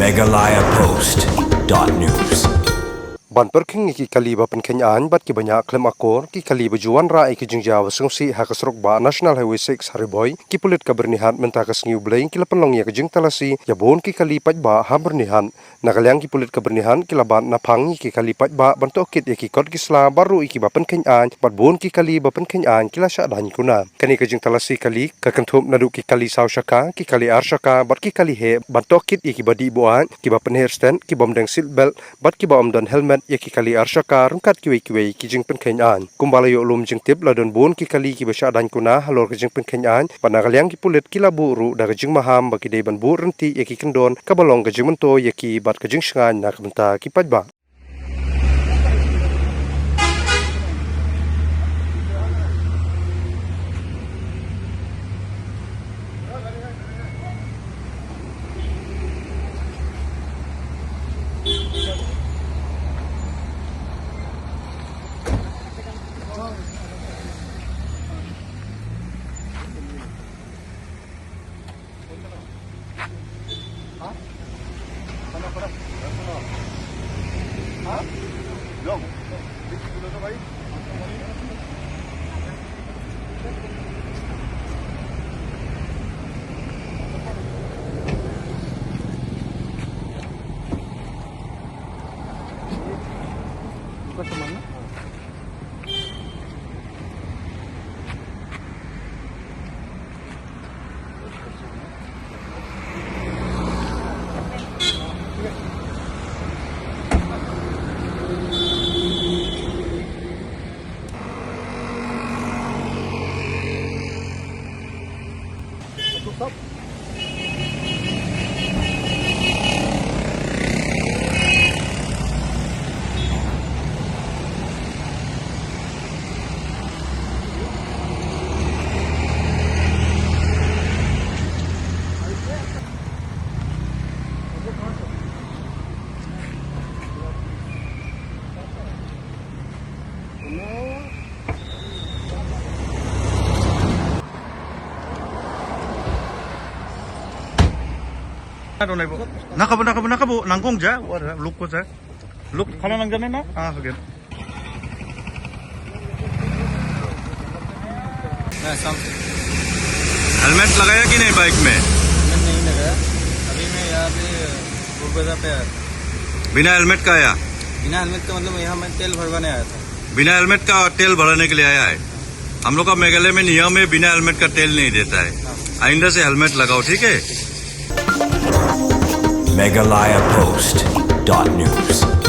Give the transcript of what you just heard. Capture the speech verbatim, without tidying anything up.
Meghalaya Post dot news. Ban pyrkhing ïa ki kali ba pynkheiñ aiñ bad kiba ñiah khlem akor, ki kali ba ju wanrah ïa ki jingjia ba sngewsih ha ka surok bah National Highway six ha Ri Bhoi, ki pulit ka Byrnihat mynta ka sngi U Blei ki la pynlong ïa ka jingtalasi ïa bun ki kali paidbah ha Byrnihat. Na ka liang ki pulit ka Byrnihat ki la bat naphang ïa ki kali paidbah ban tohkit ïa ki kot ki sla bad ruh ïa kiba pynkheiñ aiñ, bad bun ki kali ba pynkheiñ aiñ ki la shah daiñ kuna. Kane ka jingtalasi kali ka kynthup naduh ki kali saw shaka, ki kali ar shaka bad ki kali heh, ban tohkit ïa kiba dih buaid, kiba pynheh stet, ki bym deng seat belt bad kiba ym don helmet, ïa ki kali ar shaka ryngkat kiwei kiwei ki jingpynkheiñ aiñ. Kumba la ïoh lum jingtip, la don bun ki kali kiba shah daiñ kuna halor ka jingpynkheiñ aiñ, bad na ka liang ki pulit ki la buh ruh da ka jingmaham ba ki dei ban buh ryntih ïa ki kyndon kaba long ka jingmyntoi ïa ki bad ka jingshngaiñ na ka bynta ki paidbah. Nakabo, nakabo, nakabo, nangkong ja, wara, luk ko ja. Luk, khala nang jane na? Ah, okay. मैं शाम से हेलमेट लगाया कि नहीं बाइक में? हेलमेट नहीं लगाया। अभी मैं यहाँ पे टोल प्लाजा पे आया था। बिना हेलमेट का आया? बिना हेलमेट का, मतलब, यहाँ मैं तेल भरवाने आया था। बिना हेलमेट का तेल भराने के लिए आया है? हम लोग का मेघालय में नियम है, बिना हेलमेट का तेल नहीं देता है। हाँ। आइंदा से हेलमेट लगाओ, ठीक है? Meghalaya Post dot news.